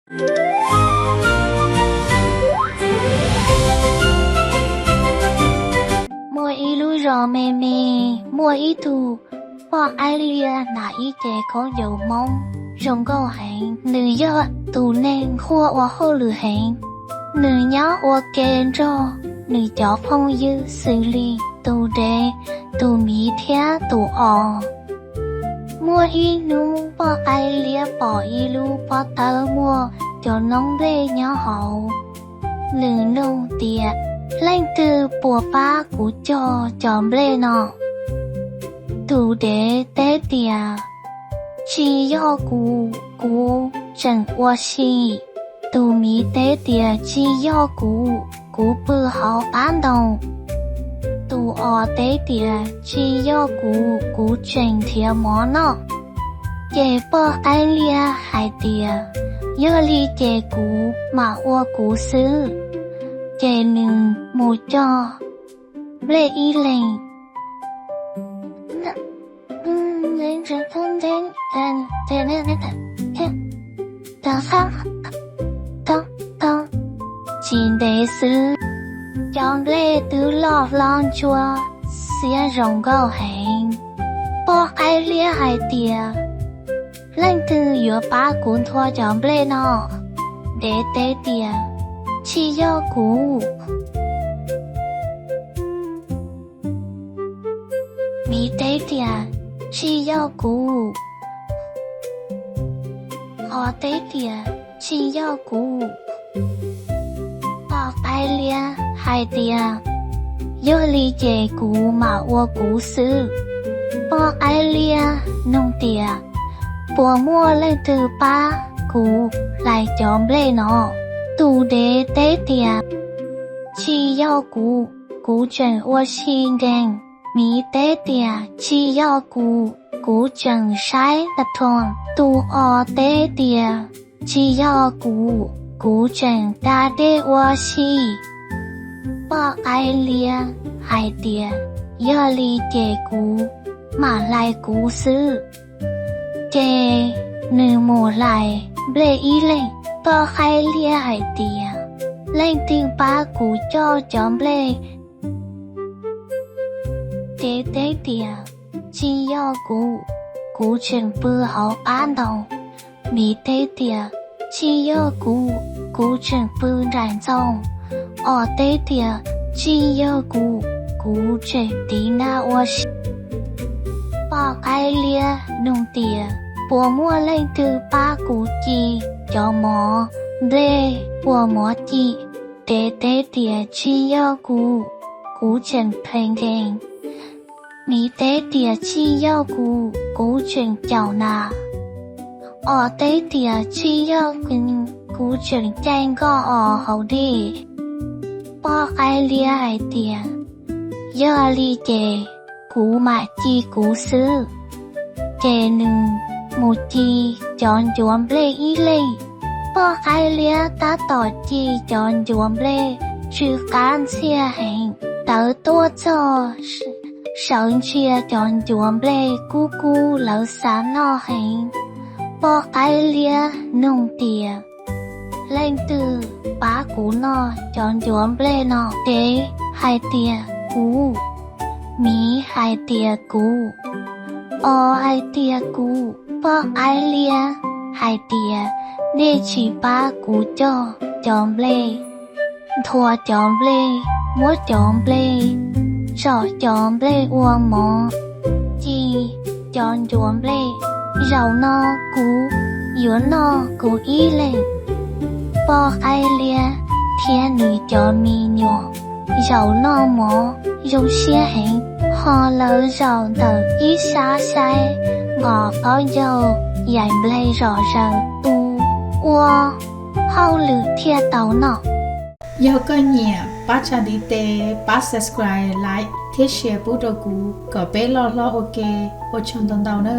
Muaj ib lub zos me me, muaj ib tug poj qaib liab hnav ib ce khaub ncaws Hmoob zoo nkauj heev. Nws yog tus neeg nquag ua hauj lwm heev. Nws nyob ua ke nrog nws cov phooj ywg xws li tus dev, tus miv thiab tus os. Muaj ib hnub poj qaib liab pom ib lub pob tawb muaj cov noob nplej nyob hauv. Nws nug tias, leej twg puas pab kuv cog cov nplej no? Tus dev teb tias, tsis yog kuv, kuv tseem ua si. Tus miv teb tias, tsis yog kuv, kuv pw hauv qab ntoo. Tus os teb tias, tsis yog kuv, kuv tseem nrhiav mov noj. Ces poj qaib liab hais tias, yog li ces kuv mam ua kuv xwb. Ces nws mus cog nplej ib leeg. Tsis ntev xwb, cov nplej twb loj hlob ntsuab xiab zoo nkauj heev. Poj qaib liab hais tias, leej twg yuav pab kuv nthua cov nplej no? Dev teb tias, tsis yog kuv. Miv teb tias, tsis yog kuv. Os teb tias, tsis yog kuv. Poj qaib liab hais tias, yog li ces kuv mam ua kuv xwb. Poj qaib liab nug tias, puas muaj leej twg pab kuv hlais cov nplej no? Tus dev teb tias, tsis yog kuv, kuv tseem ua si nkees. Miv teb tias, tsis yog kuv, kuv tseem saib ta thuam. Tus os teb tias, tsis yog kuv, kuv tseem da dej ua si. Poj qaib liab hais tias, yog li ces kuv mam hlais kuv xwb. Ces nws mus hlais nplej ib leeg. Poj qaib liab hais tias, leej twg pab kuv cog cov nplej? Dev teb tias, tsis yog kuv, kuv tseem pw hauv qab ntoo. Miv teb tias, tsis yog kuv, kuv tseem pw nraim ntxoo. Os teb tias, tsis yog kuv, kuv tseem tiv nag ua si. Poj qaib liab nug tias, puas muaj leej twg pab kuv ci cov mov nplej ua mov ci? Dev teb tias, tsis yog kuv, kuv tseem phees nkees. Miv teb tias, tsis yog kuv, kuv tseem caum nas. Os teb tias, tsis yog kuv, kuv tseem caij nkoj os hauv dej. Poj qaib liab hais tias, yog li ces kuv mam ci kuv xwb. Ces nws mus ci cov ncuav nplej ib leeg. Poj qaib liab tab tom ci cov ncuav nplej tsw qab ntxiag heev, tawv tuaj txog, sawv ntsia cov ncuav nplej kub kub lawv xav noj heev. Poj qaib liab nug tias, leej twg pab kuv noj cov ncuav nplej no? Dev hais tias, kuv. Miv hais tias, kuv. Os hais tias, kuv. Poj qaib liab hais tias, nej tsis pab kuv cog cov nplej, nthua cov nplej, muab cov nplej, zom cov nplej ua mov, ci cov ncuav nplej. Zaum no kuv yuav noj kuv ib leeg. Poj qaib liab thiab nws cov me nyuam zaum noj mov zoo siab heev, ho lawv zaum ntawm ib sab saib nqos qaub ncaug yaim nplej zom zaws tu ua hauj lwm thiaj tau noj. Yog koj nyiam, pab tsa ntiv tes, pab subscribe, like thiab share pub rau kuv kom peb loj hlob ua ke. Ua tsaug ntau ntau na.